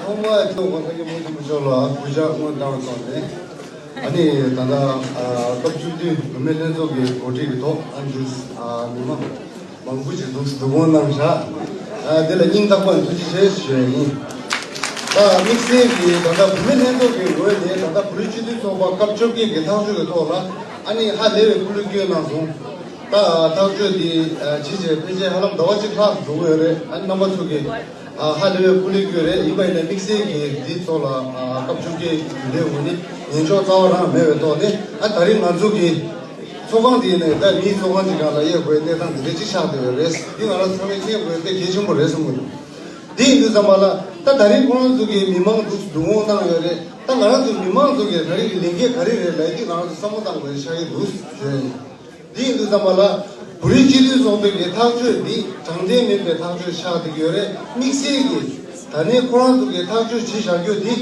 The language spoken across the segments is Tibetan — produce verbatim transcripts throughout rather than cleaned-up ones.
ཐོག་མར་སྤྱི་ནོར་གོང་ས་སྐྱབས་མགོན་ཆེན་པོ་མཆོག་ལ་གུས་ཕྱག་སྔོན་བཏང་བའི་ཐོག་ནས། ཨ་ནི་ད་ལྟ་སྐབས་བཅུ་བདུན་བུད་མེད་ལྷན་ཚོགས་ཀྱི་གོ་སྒྲིག་གི་ཐོག་ཨ་འདུག་མི་མང་མང་པོ་ཞིག་འདུག་འདུ་ཁང་ནང་བཞག་དེ་ལ་སྙིང་ཐག་པ་ནས་ཐུགས་རྗེ་ཆེ་ཞུ་ཡ་ཡིན། ད་དམིགས་བསལ་གྱིས་ད་ལྟ་བུད་མེད་ལྷན་ཚོགས་ཀྱི་ངོས་ནས་ད་ལྟ་བོད་རིགས་སྤྱི་མཐུན་ཚོགས་པ་སྐབས་བཅོ་བརྒྱད་ཀྱི་ཐག་གཅོད་ཀྱི་ཐོག་ལ་ཨ་ནི་ཧ་ལས་པའི་སྐུ་ལུས་བསྐྱོན་གནང་སོང་། ད་ཐག་གཅོད་འདི་ཇི་བྱས་ཕལ་ཆེར་ཧ་ལམ་ཟླ་བ་གཅིག་ལྷག་འགྲོ་གི་ཡོད་རེད། ཨ་ནི་རྣམ་པ་ཚོ་གིས་ཧ་ལས་པའི་སྐུ་ལུས་བསྐྱོན་རེད། ཡིན་པ་ཡིན་ན་དམིགས་བསལ་གྱིས་འདི་ཚོ་ལ་སྐབས་བཅོ་བརྒྱད་ཀྱི་རྒྱུན་ལས་འོག་ནས་ཉན་འཇོག་རྩ་བ་རང་མེད་པའི་ཐོག་ནས། ཨ་ད་རིང་ང་ཚོ་གི་ཚོགས་ཁང་འདི་ནས་ད་མིའི་ཚོགས་ཁང་ཅིག་སྒང་ལ་དབྱེ་དགོས་གནས་སྟངས་འདི་འདྲ་ཅིག་ཆགས་བསྡད་ཡོད་རེད། འདི་ང་རང་ཚང་མས་མཁྱེན་དགོས་དེ་གལ་ཆེན་པོ་རེད་བསམ་གྱི་འདུག་འདི་ཡིན་དུས་ཙམ་པ་ལ་ད་ད་རིང་ཁོ་རང་ཚོ་གིས་མི་མང་འདུག་འདུ་འོང་གནང་ཡོད་རེད། ད་ང་རང་ཚོ་མི་མང་ཚོ་གིས་ད་རིང་གི་ལས་འགན་ག་རེ་རེད་ལབ་ཡ་འདི་ང་རང་ཚོ་བསམ་བློ་བཏང་དགོས་ཡ་ཆགས་ཀྱི་འདུག་ཞུ་ཡ་ཡིན། འདི་ཡིན་དུས་ཙམ་པ་ལ་བོད་རིགས་སྤྱི་མཐུན་ཚོགས་པའི་གི་ཐག་གཅོད་འདི་དྲང་བདེན་མིན་པའི་ཐག་གཅོད་ཆགས་བསྡད་ཀྱི་ཡོད་རེད། དམིགས་བསལ་གྱིས་ད་ནི་ཁོ་རང་ཚོ་གིས་ཐག་གཅོད་བྱས་བཞག་རྒྱུ་འདི་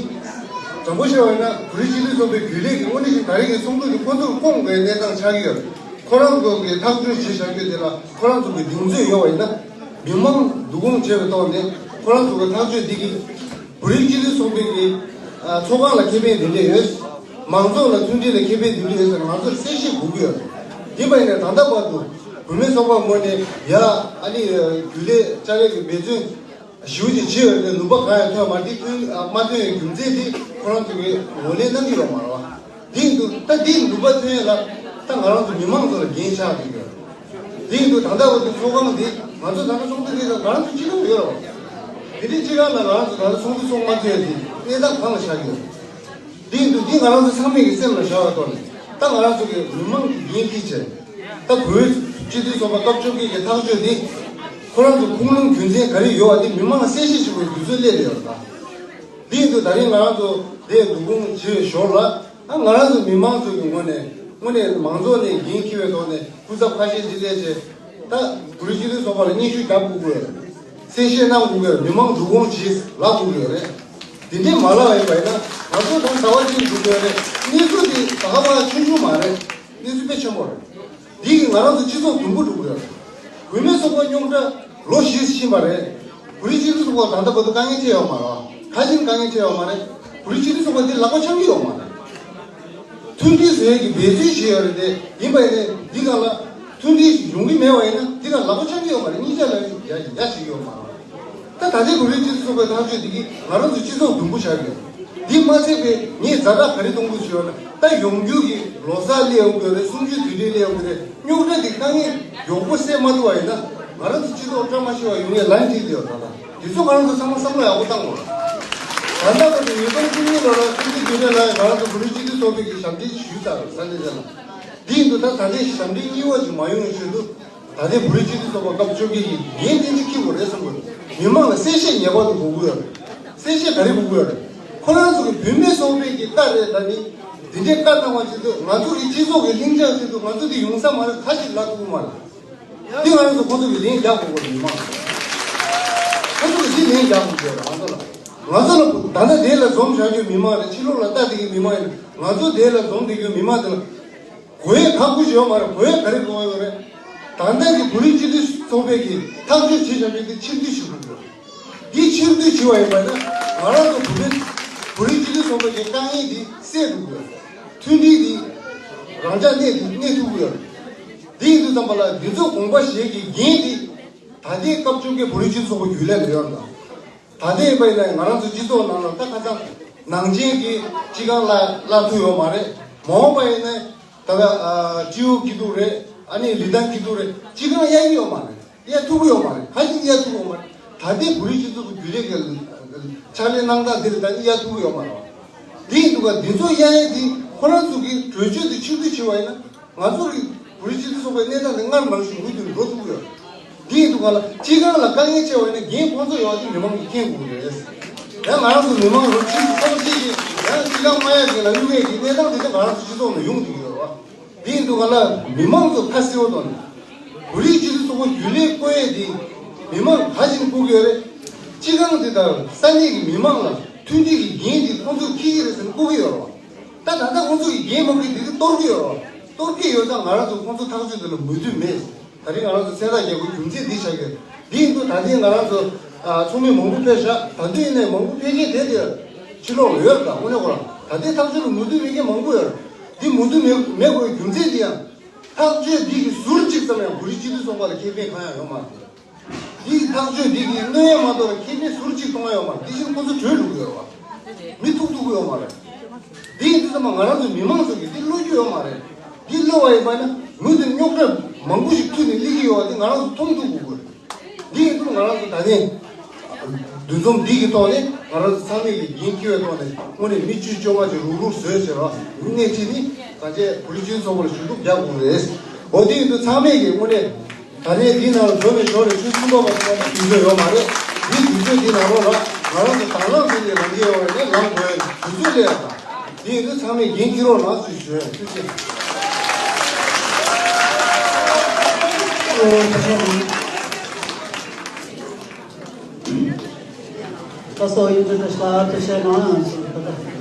དྲང་པོ་བཤད་པ་ཡིན་ན་བོད་རིགས་སྤྱི་མཐུན་ཚོགས་པའི་རྒྱུན་ལས་ཀྱི་དངོས་གནས་བཞིན་ད་རེས་ཀྱི་ཚོགས་འདུ་འདི་ཁོ་ཚོར་བསྐོང་དགོས་གནས་སྟངས་ཆགས་ཀྱི་ཡོད་རེད། ཁོ་རང་ཚོ་གིས་ཐག་གཅོད་བྱས་བཞག་རྒྱུ་དེ་ལ་ཁོ་རང་ཚོ་གི་གདེང་ཚོད་ཡོད་པ་ཡིན་ན། མི་མང་བསྡུ་སྐོང་བྱས་པའི་ཐོག་ནས་ཁོ་རང་ཚོ་གི་ཐག་གཅོད་འདི་གིས་བོད་རིགས་སྤྱི་མཐུན་ཚོགས་པའི་གི་ཨ་ཚོགས་ཁང་ལ་ཁེ་ཕན་དེ་འདྲས་ཡོད། མང་ཚོགས་ལ་མཐུན་སྒྲིལ་ལ་ཁེ་ཕན་དེ་འདྲས་ཡོད་ཟེར་ང་ཚོར་གསལ་བཤད་དགོས་ཀྱི་ཡོད་རེད། ཡིན་པ་ཡིན་ནའི་ད་ལྟ་བར་དུ་བུད་མེད་ཚོགས་པ་ངོས་ནས་ཡ་ཨ་ནི་རྒྱུན་ལས་ལྕགས་རི་གི་འབད་བརྩོན་ཞེ་པོ་ཅིག་བྱས་ཡོད་རེད། ལུང་པ་གང་ཡང་ཐོན་མ་རེད། དེ་ཐོན་ཨ་མ་ཐོན་ཡོད་རྒྱུ་མཚན་དེ་ཁོ་རང་ཚོ་གིས་ངོས་ལེན་གནང་གི་ཡོད་མ་རེད་བ། དེ་ཡིན་དུས་ད་དེའི་ནུས་པ་ཐོན་ཡས་ལ་ད་ང་རང་ཚོ་མི་མང་ཚོ་ལ་འགན་ཆགས་ཀྱི་ཡོད། དེ་ཡིན་དུས་ད་ལྟ་བར་དུ་ཚོགས་ཁང་འདི་ང་ཚོ་ད་ལྟ་ཚོགས་འདུ་འདི་ང་རང་ཚོ་སྤྱི་ཁང་ཡོད་རེད་བ། དེ་འདྲའི་སྤྱི་ཁང་ལ་ང་རང་ཚོ་ད་ལྟ་ཚོགས་འདུ་ཚོགས་མ་ཐུབ་ཡས་དེ་གནས་སྟངས་གང་ལ་ཆགས་ཀྱི་ཡོད། དེ་ཡིན་དུས་འདི་ང་རང་ཚོ་ཚང་མས་ཀྱི་སེམས་ལ་བཞག་པའི་ཐོག་ནས་ད་ང་རང་ཚོ་གི་མི་མང་གི་འགན་འཁྱེར་བྱས། ད་བོད་སྤྱི་འཐུས་ཚོགས་པ་སྐབས་བཅོ་བརྒྱད་ཀྱི་ཐག་གཅོད་འདི་ཁོ་རང་ཚོ་ཁུངས་ལུང་རྒྱུ་མཚན་ག་རེ་ཡོད་པ་འདི་མི་མང་ལ་གསལ་བཤད་བྱེད་དགོས་དུས་ཚོད་སླེབས་ཡོད་རེད་ད། འདི་ཡིན་དུས་ད་རིང་ང་རང་ཚོ་འདིར་བསྡུ་སྐོང་བྱེད་པའི་ཞོར་ལ་ད་ང་རང་ཚོ་མི་མང་ཚོ་གི་ངོས་ནས་དངོས་གནས་མང་ཚོགས་ནས་འགན་འཁྱེར་བའི་ཐོག་ནས་སྐུ་ཚབ་ཁ་ཤས་ཅིག་སླེབས་བྱས་ད་བོད་རིགས་སྤྱི་མཐུན་ཚོགས་པ་ལ་སྙན་ཞུ་རྒྱག་དགོས་ཀྱི་ཡོད་རེད། གསལ་བཤད་གནང་དགོས་ཀྱི་ཡོད་རེད། མི་མང་བསྡུ་སྐོང་བྱེད་ལབ་དགོས་ཀྱི་ཡོད་རེད། དེ་འདྲས་མ་ལབ་པ་ཡིན་པ་ཡིན་ན་ང་ཚོ་ད་ཟླ་བ་གཅིག་འགྲོ་གི་ཡོད་རེད། གནས་ཚུལ་དེ་ད་ག་པར་ཆུང་ཆུང་མ་རེད། གནས་ཚུལ་དཔེ་ཆེན་པོ་རེད། འདི་གིས་ང་རང་ཚོ་སྤྱི་ཚོགས་དུམ་བུ་འགྲོ་གི་ཡོད་རེད། བུད་མེད་ཚོགས་པ་རྙོག་དྲ་ལོ་བཞི་ཕྱིན་པ་རེད། བོད་རིགས་སྤྱི་མཐུན་ཚོགས་པ་ད་ལྟ་བར་དུ་དཀའ་ངལ་འཕྲད་ཡོད་མ་རེད་བ། ག་ཅིག་དཀའ་ངལ་འཕྲད་ཡོད་མ་རེད། བོད་རིགས་སྤྱི་མཐུན་ཚོགས་པ་འདི་ལག་པ་འཆང་གི་ཡོད་མ་རེད། མཐུན་སྒྲིལ་བཟོ་ཡས་ཀྱི་འབད་བརྩོན་བྱས་ཡོད་རེད་དེ། ཡིན་པ་ཡིན་ནའི་འདི་སྒང་ལ་མཐུན་སྒྲིལ་ཡོང་གི་མེད་པ་ཡིན་ན་འདི་སྒང་ལག་པ་འཆང་གི་ཡོད་མ་རེད། གཉིས་ཆ་ལ་ཡ་ཡ་བྱེད་ཀྱི་ཡོད་མ་རེད། ད་ད་ལྟའི་བོད་རིགས་སྤྱི་མཐུན་ཚོགས་པའི་ཐག་གཅོད་འདི་གིས་ང་རང་ཚོ་སྤྱི་ཚོགས་དུམ་བུ་ཆགས་ཡོད། འདི་མ་ཚད་པའི་ངས་ཛ་དྲག་ག་རེ་གཏོང་དགོས་ཞུས་པ་ན། ད་ཡོང་རྒྱུ་གི་ལོ་གསར་སླེབས་ཡོང་གི་རེད། གསུམ་བཅུའི་དུས་དྲན་སླེབས་ཡོང་གི་རེད། རྙོག་དྲ་འདི་དཀའ་ངལ་མགྱོགས་པོ་སེལ་མ་ཐུབ་པ་ཡིན་ན་ང་རང་ཚོ་སྤྱི་ཚོགས་བཀྲ་མ་ཤིས་པ་ཡོང་ངེས་ལན་ཅིག་ཡོད་ད་ལྟ། དེ་ཚོ་ང་རང་ཚོ་ཚང་མ་བསམ་བློ་ཡག་པོ་བཏང་དགོས། ད་ལྟ་བར་དུ་ཉིས་སྟོང་བཅུ་གཉིས་ལོ་ལ་གསུམ་བཅུའི་དུས་དྲན་ལ་ང་རང་ཚོ་བོད་རིགས་སྤྱི་མཐུན་ཚོགས་པའི་གི་ཞབས་འདྲེན་ཞུས་ཚར་ས་གནས་དེ་ལ། འདི་ཡིན་དུས་ད་ད་ལྟའི་ཞབས་འདྲེན་གཉིས་པ་ཅིག་མ་ཡོང་བའི་ཆེད་དུ། ད་ལྟའི་བོད་རིགས་སྤྱི་མཐུན་ཚོགས་པ་སྐབས་བཅོ་བརྒྱད་ཀྱི་འགན་ཏན་ཏན་འཁྱེར་དགོས་རེད་བསམ་གྱི་འདུག་མི་མང་ལ་གསལ་བཤད་ངེས་པར་དུ་དགོས་ཀྱི་ཡོད་རེད། གསལ་བཤད་ག་རེ་དགོས་ཀྱི་ཡོད་རེད། ཁོ་རང་ཚོ་གི་བུད་མེད་ཚོགས་པའི་གི་བཀའ་རེད། ད་ནི་འདི་འདྲའི་བཀའ་གནང་བ་ཆེད་དུ་ང་ཚོ་གི་སྤྱི་ཚོགས་ཀྱི་ལྷིང་འཇགས་ཆེད་དུ་ང་ཚོ་འདི་ཡོང་ས་མ་རེད། ཁ་ཞིག་ལབ་ཐུབ་ཀྱི་མ་རེད། འདི་ང་རང་ཚོ་ཁོ་ཚོ་གི་ལན་རྒྱག་དགོས་ཀྱི་རེད། མི་མང་ཁོ་ཚོ་གི་འདི་ལན་རྒྱག་དགོས་ཀྱི་རེད། ང་ཚོ་ལ་ང་ཚོ་ལ་ད་ལྟ་དེ་ལ་འཛོམས་བཞག་རྒྱུ་མི་མང་རེད། ཕྱི་ལོགས་ལ་ལྟ་བསྡད་ཀྱི་མི་མང་ཡིན། ང་ཚོ་དེ་ལ་འཛོམས་བསྡད་རྒྱུ་མི་མང་དེ་ལ། གོ་ཡས་ཁག་པོ་ཞིག་ཡོད་མ་རེད། གོ་ཡས་ག་རེ་གོ་ཡོད་རེད། ད་ལྟ་གི་བོད་རིགས་སྤྱི་མཐུན་ཚོགས་པའི་གི་ཐག་གཅོད་བྱས་བཞག་རྒྱུ་དེ་ཕྱིར་བསྡུ་ཞུ་དགོས་ཀྱི་ཡོད། འདི་ཕྱིར་བསྡུ་བྱས་པ་ཡིན་པ་ན་ང་རང་ཚོ་བོད་རིགས་བོད་རིགས་སྤྱི་མཐུན་ཚོགས་པའི་གི་དཀའ་ངལ་འདི་སེལ་འགྲོ་གི་ཡོད། མཐུན་སྒྲིལ་འདི་རང་འཇགས་གནས་འདི་གནས་ཐུབ་ཀྱི་ཡོད། འདི་ཡིན་དུས་ཙམ་པ་ལ་འདི་ཚོ་དགོངས་པ་བཞེས་ཀྱི་འགན་འདི་ད་ལྟའི་སྐབས་བཅོ་བརྒྱད་བོད་རིགས་སྤྱི་མཐུན་ཚོགས་པ་རྒྱུན་ལས་ལ་ཡོད་རེད། ད་ལྟའི་ཡིན་པ་ཡིན་ན་ང་རང་ཚོ་སྤྱི་ཚོགས་ནང་ལ་ད་ཁ་སང་ནང་ཆེན་གྱི་སྤྱི་ཁང་ལ་གླ་ཐུབ་ཡོད་མ་རེད། མ་འོངས་པ་ཡིན་ན་ད་ལྟ་ཨ་སྤྱི་འོག་སྐྱིད་སྡུག་རེད། ཨ་ནི་ལི་ཐང་སྐྱིད་སྡུག་རེད། སྤྱི་ཁང་གཡར་གྱི་ཡོད་མ་རེད། གཡར་ཐུབ་ཀྱི་ཡོད་མ་རེད། ཁ་ཅིག་གཡར་ཐུབ་ཀྱི་ཡོད་མ་རེད། ད་ལྟའི་བོད་རིགས་སྤྱི་ཚོགས་ཀྱི་རྒྱུན་ལས་ཀྱི་ཕྱག་ལས་གནང་སྟངས་འདི་ལ་ད་གཡར་ཐུབ་ཀྱི་ཡོད་མ་རེད། འདི་ཡིན་དུས་ཀ་འདི་ཚོ་གཡར་ཡས་འདི་ཁོ་རང་ཚོ་གི་གྲོས་ཆོད་དེ་ཕྱིར་བསྡུ་བྱས་པ་ཡིན་ན། ང་ཚོ་གི་བོད་རིགས་སྤྱི་མཐུན་ཚོགས་པའི་གནས་སྟངས་དེ་སྔར་ནང་བཞིན་མུ་མཐུད་འགྲོ་ཐུབ་ཀྱི་ཡོད། འདི་ཡིན་དུས་ག་ལ་སྤྱི་ཁང་ལ་དཀའ་ངལ་ཆེ་བ་ཡིན་ན་འགན་ཁོང་ཚོ་ཡོད་པ་དེ་མི་མང་གིས་མཁྱེན་དགོས་ཀྱི་རེད། ཡང་ང་རང་ཚོ་མི་མང་རོགས་གཅིག་ཚོགས་གཅིག་གིས་ཡང་སྤྱི་ཁང་མ་ཡག་གི་ལ་གཡུག་ཡས་ཀྱི་གནས་སྟངས་དེ་ཚོ་ང་རང་ཚོ་སྤྱི་ཚོགས་ནང་ཡོང་བསྡད་ཀྱི་ཡོད་རེད་བ། འདི་ཡིན་དུས་ག་ལ་མི་མང་ཚོ་ཁ་གསལ་བོ་དང་། བོད་རིགས་སྤྱི་མཐུན་ཚོགས་པ་རྒྱུན་ལས་བསྐོ་ཡས་དེ་མི་མང་ག་ཅིག་བསྐོ་གི་ཡོད་རེད། སྤྱི་ཁང་དེ་དང་ས་གནས་ཀྱི་མི་མང་ལ་མཐུན་སྒྲིལ་གྱི་འགན་དེ་ཁོང་ཚོས་འཁྱེར་གྱི་རེད་ཟེར་ནས་བསྐོ་གི་ཡོད་རེད་བ། ད་ད་ལྟ་ཁོང་ཚོ་ཡི་འགན་མ་འཁུར་དེ་དུས་གཏོར་གྱི་ཡོད་རེད། གཏོར་གྱི་ཡོད་ཙང་ང་རང་ཚོ་ཁོང་ཚོ་ཐག་གཅོད་དེ་ལ་མོས་མཐུན་མེད། ད་རིང་ང་རང་ཚོ་མཚན་རྟགས་རྒྱག་དགོས་རྒྱུ་མཚན་འདི་ཆགས་ཀྱི་ཡོད། འདི་ཡིན་དུས་ད་ཐེངས་ང་རང་ཚོ་ ཚོགས་མི་མང་པོ་ཕེབས་ཤག་ད་དུང་ཡིན་ནའི་མང་པོ་ཕེབས་མཁན་དེ་དེ་ཕྱི་ལོགས་ལ་ཡོད་རེད། ད་དངོས་གནས་ཁོ་རང་ད་ལྟའི་ཐག་གཅོད་ལ་མོས་མཐུན་མེད་མཁན་མང་པོ་ཡོད་རེད། འདི་མོས་མཐུན་མེད་མེད་དགོས་རྒྱུ་མཚན་དེ་ཡང་ཐག་གཅོད་འདི་གི་ཟུར་གཅིག་ཙམ་ཡང་བོད་རིགས་སྤྱི་མཐུན་ཚོགས་པ་ལ་ཁེ་ཕན་གང་ཡང་ཡོད་མ་རེད། འདི་ཐག་གཅོད་འདི་གི་གནོད་ཡ་མ་གཏོགས་ཁེ་ཕན་ཟུར་གཅིག་གཏོང་ཡ་ཡོད་མ་རེད། འདི་བཞིན་ཁོ་ཚོ་བྲོས་འགྲོ་གི་ཡོད་བ། མི་ཐུག་ཐུག་གི་ཡོད་མ་རེད། འདི་ཡིན་དུས་ཙམ་པ་ང་རང་ཚོ་མི་མང་ཚོ་གིས་འདི་བློ་རྒྱུ་ཡོད་མ་རེད། འདི་བློ་བ་ཡིན་པ་ན་མུ་མཐུད་རྙོག་དྲ་མང་པོ་ཞིག་ཐུག་ནས་སླེབས་ཀྱི་ཡོད་བ་འདི་ང་རང་ཚོ་མཐོང་ཐུབ་དགོས་དགོས་རེད། འདི་ཡིན་དུས་ང་རང་ཚོ་ད་ནས་འདུ་འཛོམས་འདི་གི་ཐོག་ནས་ང་རང་ཚོ་ཚང་མས་ཀྱི་འགན་འཁྱེར་བའི་ཐོག་ནས་དངོས་གནས་མི་བཅུ་བཅོ་ལྔ་ཅིག་རུག་རུག་བཟོས་བྱས་རོགས་གནས་ཅིག་ནི་ད་ཆའི་བོད་རིགས་སྤྱི་མཐུན་ཚོགས་པ་ལ་ཞུ་གཏུག་རྒྱག་དགོས་རེད། འོ་དེ་ཡིན་དུས་ཚང་མས་ཀྱི་དངོས་གནས། ད་ནས་འདི་ནང་ལ་འགྲོ་མི་འགྲོ་རེད། ཆོས་སྲུང་འབོད་པ་ཚོ་ལ་དུས་ཚོད་ཡོད་མ་རེད། འདི་དུས་ཚོད་འདི་ནང་ལོགས་ལ་ང་རང་ཚོ་དང་བླངས་བྱས་ནས་ལངས་ཀྱི་ཡོད་རེད། ནས་ལངས་དགོས་དུས་ཚོད་སླེབས་ཡོད་པ། འདི་ཡིན་དུས་ཚང་མས་འགན་འཁྱེར་རོགས་གནང་ཞེས་ཞུ་ཡ་ཡིན། ཐུགས་རྗེ་ཆེ། ད་སོ་ཡིན་དུས་ད་ཤ་ཐུ་ཤ་གང་ཡང་ཞིག་ད་ལྟ།